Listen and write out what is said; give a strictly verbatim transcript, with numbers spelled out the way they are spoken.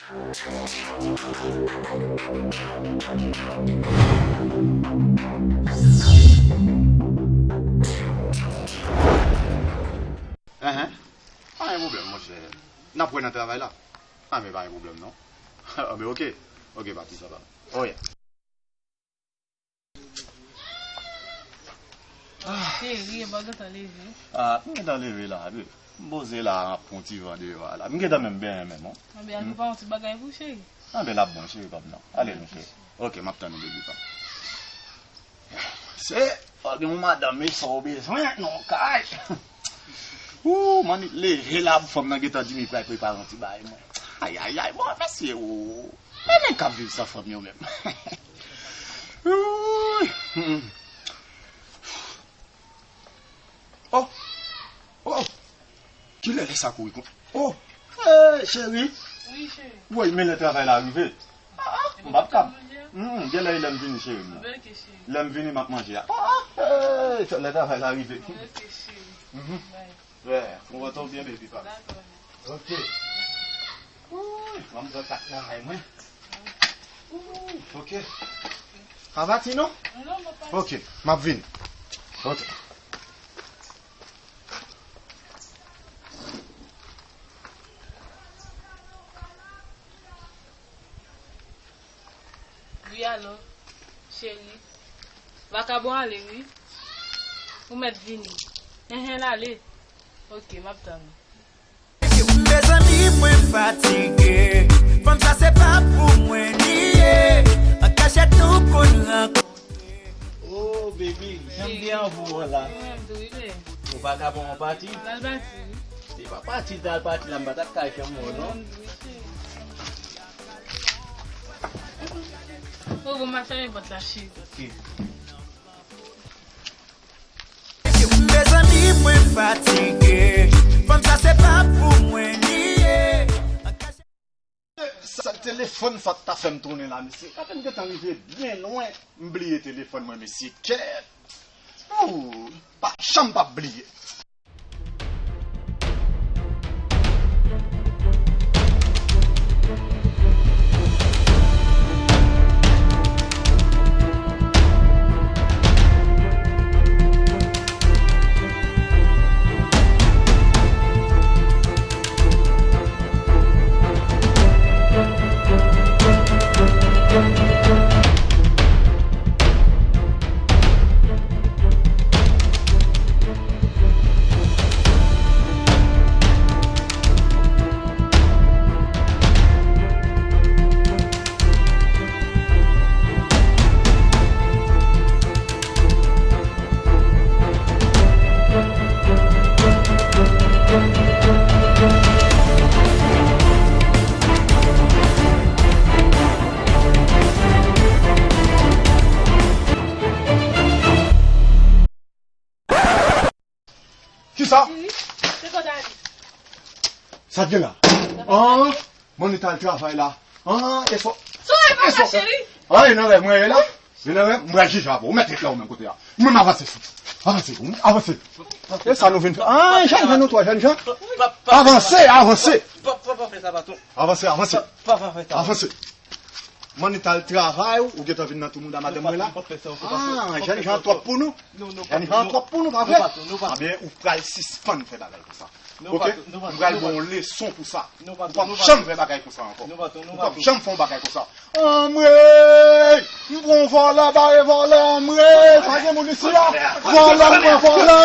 Enhen. Pa gen pwoblèm, monchè. N ap wè nan travay la. A, men pa gen pwoblèm, non. A, men oke. Oke, papi, sa va. Oh, yeah. Cheri, e pa gentan leve? A, m gentan leve la, wi. M poze la, ap pran ti van deyò a la. M gentan menm benyen menm, non. Anben, al prepare yon ti bagay pou cheri. Anben, l ap bon, cheri pa m nan. Ale, non, cheri. Oke, m ap tann ou, baby pa m. Se, fò gen yon madanm, e sa w bezwen, non, kay. Ou, Manit leve la, fanm nan gentan di m li pral prepare yon ti bagay, mwen. Ayayay, bon, mesye, ou. Men nèg k ap viv san fanm yo menm. Ouy. Oh! Oh! Kilè lè sa kouri kon? Oh! Hey, cheri! Wi, cheri. Woy, men lè travay la rive. Ah, ah, m p ap kab. Hmm, genlè e lè m vini, cheri m nan. Lè m vini, m ap manje a. Ah, ah, hey, lè travay la rive. Mhm. Wè, ou antann byen, baby pa m. Dakò. Ok. Ouy, ban m pran kat travay mwen. Ouy, ok. Pa pati non? Non, m pa pati. Ok, m ap vini. Ok. Wi, alo, cheri. Vakabon ale, wi. Ou mèt vini. Enhen, l ale. Ok, m ap tann ou. Mezanmi, mwen fatige. Fanm sa se pa pou mwen li ye. An kachèt nou konn rankontre. Oh, baby, jan m te anvi w la. Ou pa ka ban m pati? L al pati, wi. Se pa pati, l al pati la, m pa t ap ka janm wè w, non. Oh, bon, m a fèmen pòt la, cheri. Ok. Mezanmi, mwen fatige. Fanm sa se pa pou mwen li ye. Sa telefòn sa t ta fè m tounen la, mesye. Gade m gentan rive byen lwen, m bliye telefòn mwen, mesye. Kèt! Ooh, pa janm p ap bliye. Kisa? Sa k gen la? An? Manit al travay la. An, e so. Sa w fè, cheri? An, e nan rèv mwen ye la. E nan rèv, m pral jije avè w. Ou mèt ret la ou menm kote a. Ou menm avanse sou. Avanse, ou avanse. E sa nou vin fè? An, jèn, jèn nou twa, jèn jan. Avanse, avanse. Pa, pa, pa fè sa, patwon. Avanse, avanse. Pa, pa fè sa. Avanse. Manit al travay, ou gentan vin nan ti mouda madanm mwen la? Ah, jèn jan twòp pou nou. Jèn jan twòp pou nou, pa vre? Anben, ou pral sispann fè bagay konsa. Ok? M pral ba w leson pou sa. Ou p ap janm fè bagay konsa ankò. Ou p ap janm fè yon bagay konsa. Anmwey! M pran vòlè, bare vòlè, anmwey! Pa gen moun isi a! Vòlè, m pran vòlè!